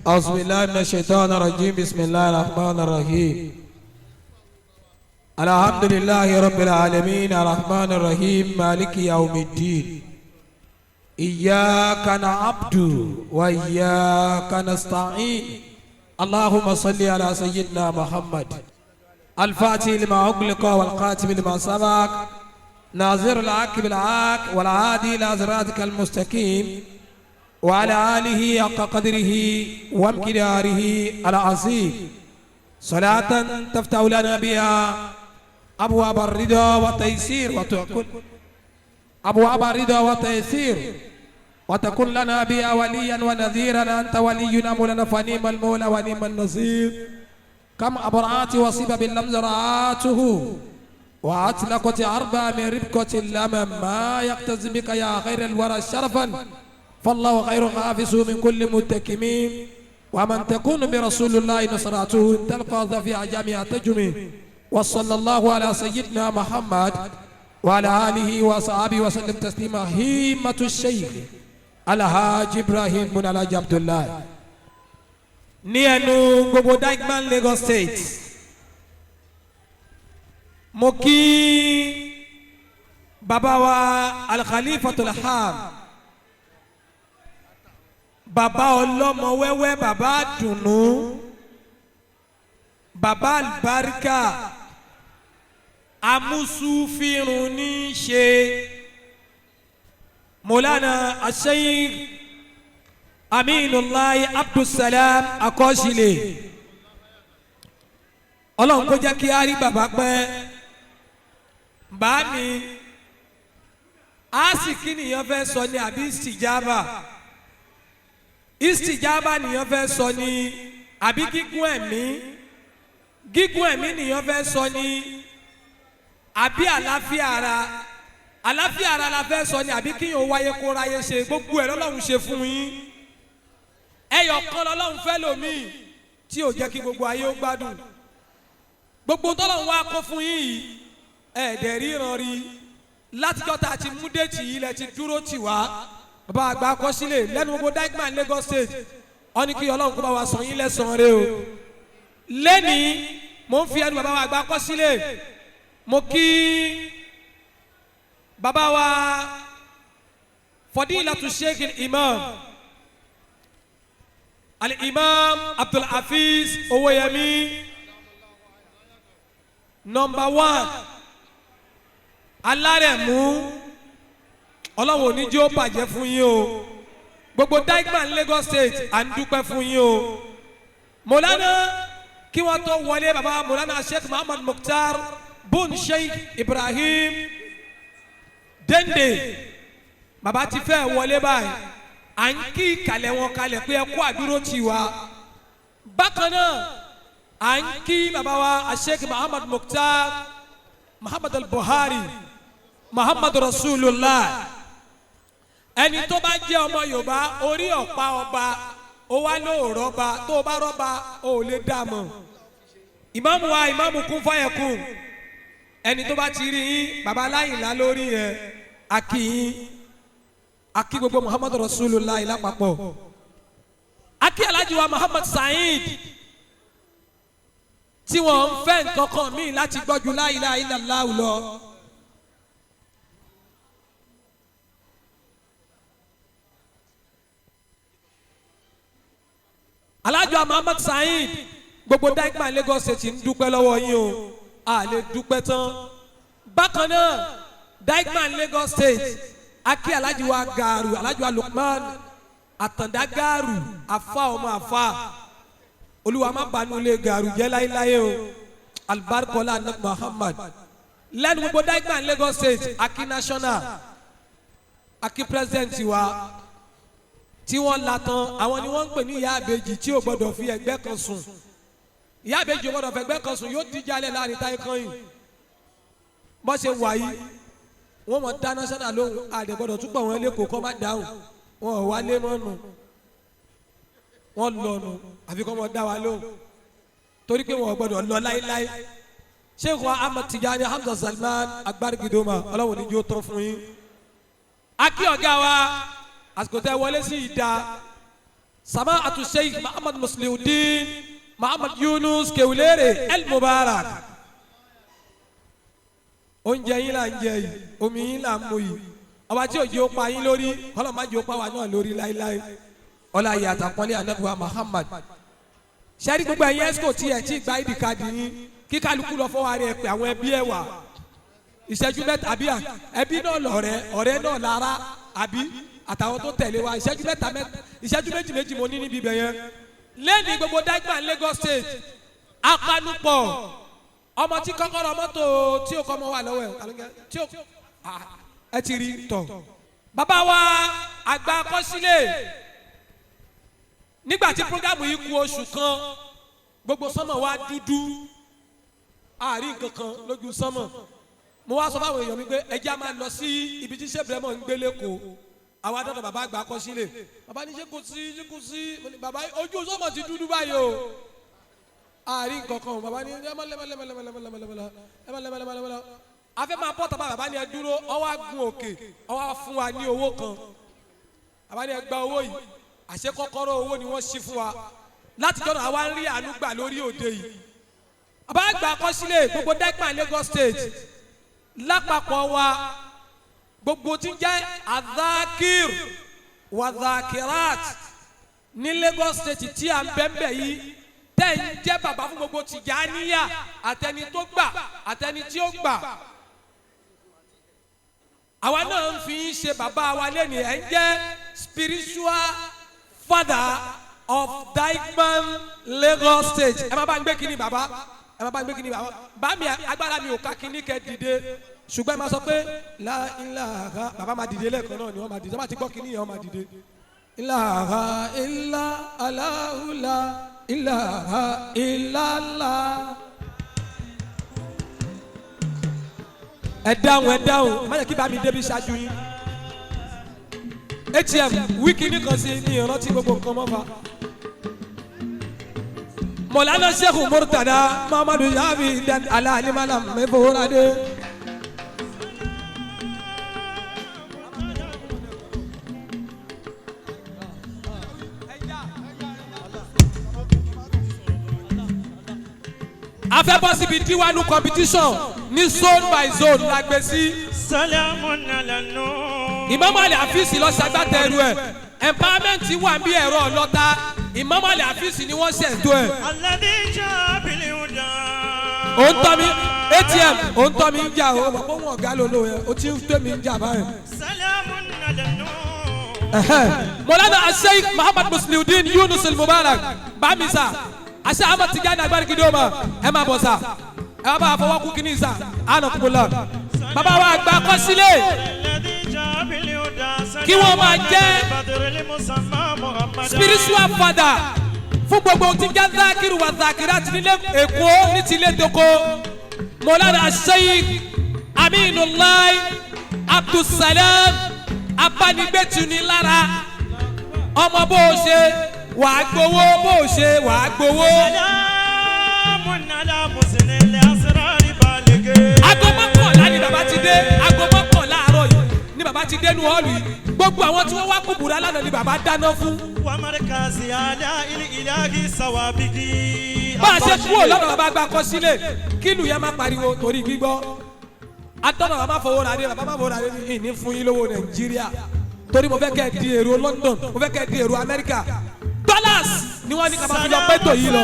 أعوذ بالله من الشيطان الرجيم. بسم الله الرحمن الرحيم. الحمد لله رب العالمين الرحمن الرحيم مالك يوم الدين. إياك نعبد وإياك نستعين. اللهم صل على سيدنا محمد الفاتح لما أغلق والقاتم لما سبق ناظر العاق بالعاق والعادي إلى صراطك المستقيم وعلى آله حق قدره وامتداره العظيم. صلاة تفتح لنا بها أبواب الرضا والتيسير وتكون أبواب الرضا والتيسير وتكون لنا بها وليا ونذيرا. أنت ولينا مولانا فنيم المولى ونعم النصير. كم أبرعات وصيب باللمز رعاته وأطلقت أربع من ربقة اللمم ما يقتز بك يا خير الورى شرفا فالله خير حافظ من كل متكمين. ومن تكون برسول الله نصرته تلقى في جامعة تجمي. وصلى الله على سيدنا محمد وعلى آله وصحبه وسلم تسليما. هيمة الشيخ الحاج إبراهيم بن الحاج عبد الله ní ẹnu gbogbo Dikeman Lagos State, mo kí bàbá wa Al-Khalifatul Ham, bàbá ọlọ́mọ wẹ́wẹ́, bàbá dùnú, bàbá àlùbáríkà, amúsùfìrún ní í ṣe, Mọ̀lánà Asheikh Aminullahi Abdulsalam Akọ́sílẹ̀. Ọlọ́run kó jẹ́ kí á rí bàbá pẹ́. Bá mi á sì kí nìyẹn fẹ́ sọ ní àbí istijaba? Istijaba nìyẹn fẹ́ sọ ní àbí gígùn ẹ̀mí? Gígùn ẹ̀mí nìyẹn fẹ́ sọ ní àbí àlàáfíà ara? Àlàáfíà ara la fẹ́ sọ ní àbí kíyàn wáyé kó ráyé ṣe? Gbogbo ẹ̀ lọ́lọ́run ṣe fún yín. Ẹyọ kan lọ́lọ́run fẹ́ lòmíì tí ò jẹ́ kí gbogbo ayé ó gbádùn. Gbogbo tọ́lọ́run wá kó fún yín yìí, ẹ̀ẹ́dẹ̀ ríran rí látijọ́ tá a ti mú déètì yìí lẹ ti dúró tì wá. Bàbá àgbà akọ́sílẹ̀ lẹ́nu gbogbo Dikeman Lagos State, wọ́n ní kí Ọlọ́run kó bá wa sọ yín lẹ́sàn-án rẹ o. Lẹ́nìí mò ń fi ẹnu bàbá wa àgbà akọ́sílẹ̀, mo kí bàbá wa Fadilatu Sheikh Imam Al-Imam Abdulhafiz Owóyẹmí, number one alárẹ̀mú. Ọlọ́run ò ní jẹ́ ó bàjẹ́ fún yín o. Gbogbo Dikeman Lagos State, à ń dúpẹ́ fún yín o. Mọ̀lánà kí wọ́n tó wọlé, baba Mọ̀lánà Sheikh Muhammad Mukhtar bun Sheikh Ibrahim Dende, baba ti fẹ́ wọlé báyìí. À ń kí kalẹ̀ wọn kalẹ̀ pé ẹ kú àdúró tì wá. Bákan náà, à ń kí baba wa Sheikh Muhammad Mukhtar Muhammad al-Buhari Muhammad Rasulullah. Ẹni tó bá jẹ́ ọmọ Yorùbá, orí ọ̀pá ọba ó wá lóòrọ̀ ọba tó o bá rọ́ba ó lè dá mọ̀. Ìmáàmù wa, ìmáàmù kún fáyẹ̀kùn. Ẹni tó bá ti rí yín, baba aláìlá lórí yẹn, akí yín, akí gbogbo Muhammad Rasulullah lápapọ̀. Akí Alhaji wa Muhammad Saheed tí wọ́n ń fẹ́ nǹkan kan míì láti gbọ́ ju la ilaha illallah lọ. Alhaji wa Muhammad Saheed, gbogbo Dikeman Lagos State ń dúpẹ́ lọ́wọ́ yín o, a lè dúpẹ́ tán. Bákan náà, Dikeman Lagos State akí Alhaji wa Gaaru, Alhaji wa Lukman Àtàndá Gaaru, afa ọmọ afa. Olúwa má banu lé Gaaru jẹ́ láéláé o, alibarikola anabi Muhammad. Lẹ́nu gbogbo Dikeman Lagos State, akí national, akí president wa tí wọ́n la tán. Àwọn ni wọ́n ń pè ní ìyá àbèjì tí ò gbọ́dọ̀ fi ẹgbẹ́ kan sùn. Ìyá àbèjì ò gbọ́dọ̀ fi ẹgbẹ́ kan sùn, yóò díjà lẹ̀ láàrin táyé kan yìí. Bọ́ ṣe wà yìí, wọ́n mọ̀ dá national lóhùn. Àdè gbọ́dọ̀ túbọ̀ wọn lẹ́kọ̀ọ́ kọ́ má dáhùn. Wọn ò wálé mọ́nu, wọ́n lọ́nu, àfi kọ́ mọ́ dá wa lóhùn, torí pé wọn ò gbọ́dọ̀ lọ láéláé. Sheikh Ahmad Tijani Hamza Salman Agbárigidoma, Ọlọ́run ní jó tán fún yín. Akí ọ̀gá wa, àsìkò tẹ wọlé sí ìdá. Sama'atu Sheikh Muhammad Musliudeen Muhammad Yunus Kewulere El Mubarak. Oúnjẹ yín là ń jẹ yìí, omi yín là ń mu yìí. Ọba tí òjò pa yín lórí, kọ́lọ́ má jò pa wà náà lórí láéláé. Ọlá yìí àtàkọ́lé anabiwa Muhammad. Sẹ́rí gbogbo ẹ̀yin ESCO tí ẹ̀ tí gba ID card yín, kí kálukú lọ fọwọ́ rẹ̀ pé àwọn ẹbí ẹ̀ wà. Ìṣẹ́jú mẹ́ta àbí ẹbí náà lọ̀rẹ́, ọ̀rẹ́ náà lára àbí àtàwọn tó tẹ̀lé wa. Ìṣẹ́jú mẹ́ta mẹ́ta, ìṣẹ́jú méjì méjì mo ní níbi ibẹ̀ yẹn. Lẹ́ni gbogbo Dagba Lagos State apanupọ̀, ọmọ tí kọ́kọ́rọ́ mọ́tò tí o kọ́ ọmọ wà lọ́wọ́ ẹ̀ tí o ẹ ti rí tọ̀. Bàbá wa àgbà akọ́sílẹ̀, nígbà tí programu yìí kù oṣù kan, gbogbo sánmọ̀ wa dúdú, àárín kankan lójú sánmọ̀. Mo wá sọ fáwọn èèyàn mi pé ẹjẹ́ a máa lọ sí ibi tí sèbúrẹ́mọ̀ ń gbé lẹ́kọ̀ọ́. Àwa dọ́dọ̀ bàbá àgbà akọ́sílẹ̀. Bàbá ní ṣé kò sí, ṣé kò sí? Mo ní bàbá, ojú sánmọ̀ ti dúdú báyìí o, àárín kankan. Bàbá ní ẹ má lẹ́mọ̀lẹ́mọ̀lẹ́mọ̀lẹ́mọ̀lẹ́mọ̀lẹ́mọ̀lẹ́mọ̀lẹ́mọ̀lẹ́. A fẹ́ máa bọ́ tàbá, bàbá ní ẹ dúró. Ọwọ́ á gun òkè, ọwọ́ á fún wa ní owó kan. Bàbá ní ẹ gba owó yìí. Àṣẹ kọ́kọ́rọ́ owó ni wọ́n ṣí fún wa láti jọ́nà. Àwa ń rí àánú gbà lórí òde yìí. Bàbá àgbà akọ́sílẹ̀, gbogbo Dagba Lagos State lápapọ̀ wa, gbogbo tí ń jẹ́ adakir wadakirat ní Lagos State tí à ń bẹ́ńbẹ́ yìí, tẹ́ ń jẹ́ bàbá fún gbogbo Tìjàníyà, àtẹni tó gbà àtẹni tí ó gbà, àwa náà ń fi ń ṣe bàbá wa lẹ́nu. Ẹ̀ ń jẹ́ spiritual father of Dagba Lagos State. Ẹ má bá ń gbé kínní bàbá, ẹ má bá ń gbé kínní bàbá. Bá mi, agbára mi ò ká kínní kẹ dìde, ṣùgbọ́n ẹ máa sọ pé la ilaha, bàbá máa dìde lẹ́ẹ̀kan náà ni. Wọ́n máa dìde, wọ́n máa ti gbọ́ kínní yẹn, wọ́n máa dìde. Ilaha illa Allahu la ilaha illallah. Ẹ dáhùn, ẹ dáhùn, má yẹ kí bá mi débi ṣáájú yín. ATM wíkì nìkan sí ní ìrántí gbogbo nǹkan mọ́fà. Mọ̀lánà Sheikh Murtada Muhammadu Yabi dan alalimala mẹ́fọ́rade. A fẹ́ bọ́ síbi diwanu competition ní zone by zone la gbé sí. Salamun ala Nuh. Imam Ali Afisi lọ ṣagbátẹrù ẹ̀. Empowerment wà bí ẹ̀rọ ọlọ́ta. Imam Ali Afisi ni wọ́n ṣètò ẹ̀. Alladhi jaa bil huda. Ó ń tọ́ mi ATM, ó ń tọ́ mi ń jà o, mọ̀ pé òun ọ̀gá ló lò yẹn, ó ti ń tẹ́ mi ń jà báyìí. Salamun ala Nuh. Mọ̀lánà Sheikh Muhammad Musliudeen Yunus Mubarak Bamisa Ase Ahmad Tijani Agbari Kidoma, ẹ máa bọ̀ sà, ẹ wá bá a fọwọ́ kú kínní sà, àná kúkúlọ̀. Bàbá wa àgbà kọ́sílẹ̀. Alladhi jaa bil huda. Kí wọ́n máa jẹ́ Badril musamma Muhammadan. spiritual father fún gbogbo tí ń jẹ́ zakiru wa zakira ti nílé Èkó ní ti ilé doko. Mọ̀lánà Sheikh Aminullah Abdulsalam abánigbétunilára, ọmọ bó o ṣe wàá gbowó, bó o ṣe wàá gbowó. Salamun ala musnil asrari balighi. Aago 11 ni bàbá ti dé. Aago 11 àárọ̀ yìí ni bàbá ti dé nu họ́ọ̀lù yìí. Gbogbo àwọn tí wọ́n wá kúbúrú alánà ni bàbá dáná fún. Wa markazi ala il ilahi sawabigi. Bá a ṣe kúrò lọ́dọ̀ bàbá gba kọ sílẹ̀, kí ìlú yẹn má pariwo torí gbígbọ́. Atọ́nà bàbá fowó ra dé, bàbá má fowó ra dé ní ìní fún yín lówó Nàìjíríà, torí mo fẹ́ kẹ́ ẹ di èrò London, mo fẹ́ kẹ́ ẹ di èrò Amẹ́ríkà. Dollars ni wọ́n ní ká máa fi lọ pẹ́tò yìí lọ.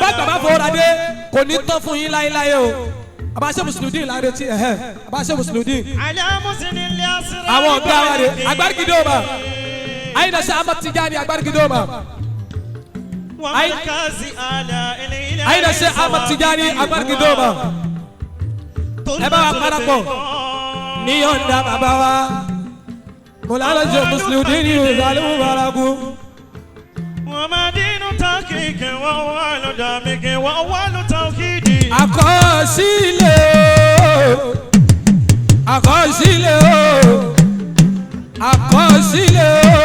Bàbá bàbá fowó ra dé kò ní tán fún yín láéláé o. Bàbá ṣe Mùsùlùmí láre tí ẹ̀hẹ́, bàbá ṣe Mùsùlùmí. Ala musnil asrari Àwọn ọ̀gá wa rè balighi. agbárigidoma ayina ṣe Ahmad Tijani agbárigidoma. Wa markazi ala il ilahi Ayina ṣe Ahmad Tijani agbárigidoma. Ẹ bá wa parapọ̀ níyọ̀ǹda bàbá wa Mọ̀lánà ṣe Mùsùlùmí ní ìzàlẹ̀ mubaraku. وما دين تحقيق وأول دامك وأول توحيد. Àkọsílẹ̀ o, àkọsílẹ̀ o, àkọsílẹ̀ o,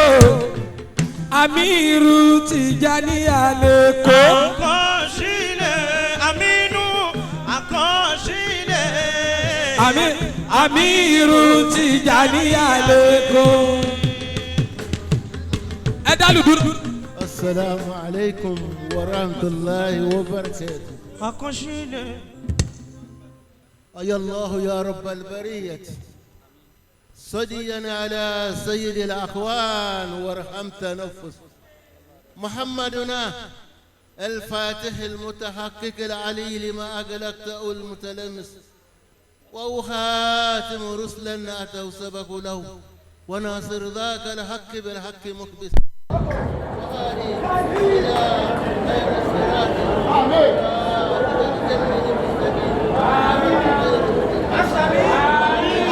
Amiru Tijani Aleko. Àkọsílẹ̀ Aminu àkọsílẹ̀. Amiru Tijani Aleko. Ẹ dálù dúró. السلام عليكم ورحمة الله وبركاته. Àkọsílẹ̀. أي الله يا رب البرية، صديا على سيد الأكوان وارحم تنفس محمدنا الفاتح المتحقق العلي لما أغلقت المتلمس، وخاتم رسلا أتوا سبقوا له، وناصر ذاك الحق بالحق مقبس، وهادي إلى خير الصراط المستقيم.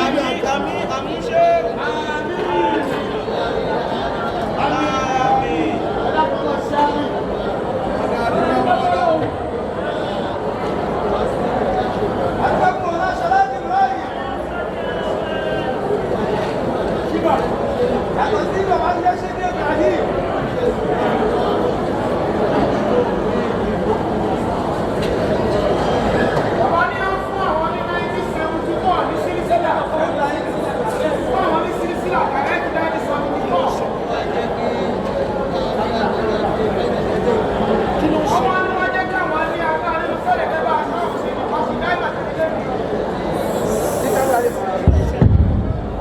Àmín, àmín, àmín ṣe. Àmín. Bàbá ní ó fún àwọn ní 1974 ní sírísílà. Fún àwọn ní sírísílà kàrẹ́ẹ̀tì 1974. Ọmọ ní wọ́n jẹ́ káwọn ní agbára nínú fẹ́lẹ̀ kẹ́bà náà sí ní pàṣẹ dáìmà tẹ́lẹ̀ lẹ́nu.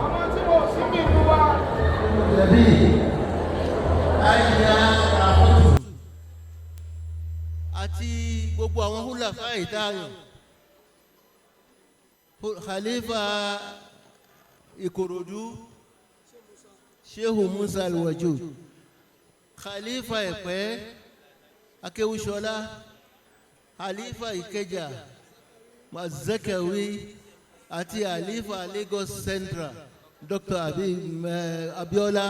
Àwọn tí wọ́n sí bí inú wa. Àti gbogbo àwọn húlàfà ìtààyàn, Khalifa Ìkòròdú, Shehu Musa Alwajud, Khalifa Ẹ̀pẹ́, Akéwúṣọlá, Khalifa Ìkẹjà, Mazakawi, àti Khalifa Lagos Central, Dr. Abiola,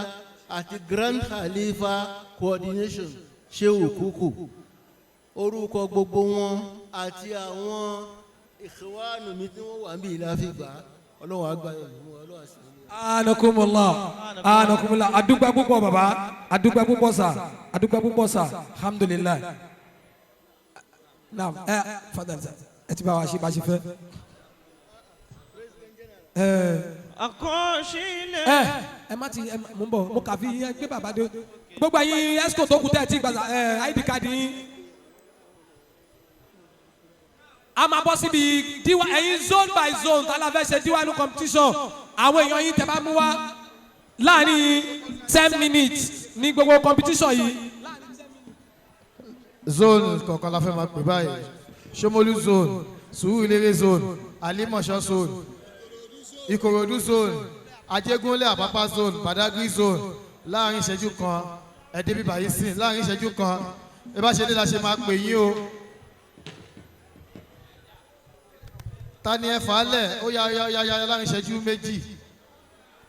àti Grand Khalifa Coordination, Shehu Kuku, orúkọ gbogbo wọn àti àwọn ìṣèwánu mi tí wọ́n wà níbí ìlàfígbà, Ọlọ́run àgbà yẹn mú Ọlọ́run àṣẹ. Anakumullah, anakumullah. Adúpẹ́ púpọ̀ baba, adúpẹ́ púpọ̀ sà, adúpẹ́ púpọ̀ sà, alhamdulilayi. Naam, ẹ fadal sà, ẹ ti bá wa ṣe bá ṣe fẹ́. Ẹ Àkọsílẹ̀. ẹ ẹ má ti ẹ mò ń bọ̀, mo kà fi ẹ gbé bàbá dé. Gbogbo ẹ̀yin exco tó kù tẹ́ ẹ ti gbàgbà ẹ ID card yín. A máa bọ́ síbi diwa ẹ̀yin zone by zone tá a la fẹ́ ṣe diwanu competition. Àwọn èèyàn yín tẹ́ bá mú wá láàrin 10 minutes ní gbogbo competition yìí. Zone kọ̀ọ̀kan la fẹ́ máa pè báyìí: Ṣómólú zone, Sùúrùlérè zone, Àlímọ̀ṣọ́ zone, Ìkòròdú zone, Ajégúnlẹ̀ Àpápá zone, Badagry zone. Láàrin ìṣẹ́jú kan, ẹ dé bíbá yìí sìn. Láàrin ìṣẹ́jú kan, ẹ bá ṣe dé la ṣe máa pè yín o. Ta ni ẹ fà á lẹ̀? Ó yá yá yá yá, láàrin ìṣẹ́jú 2.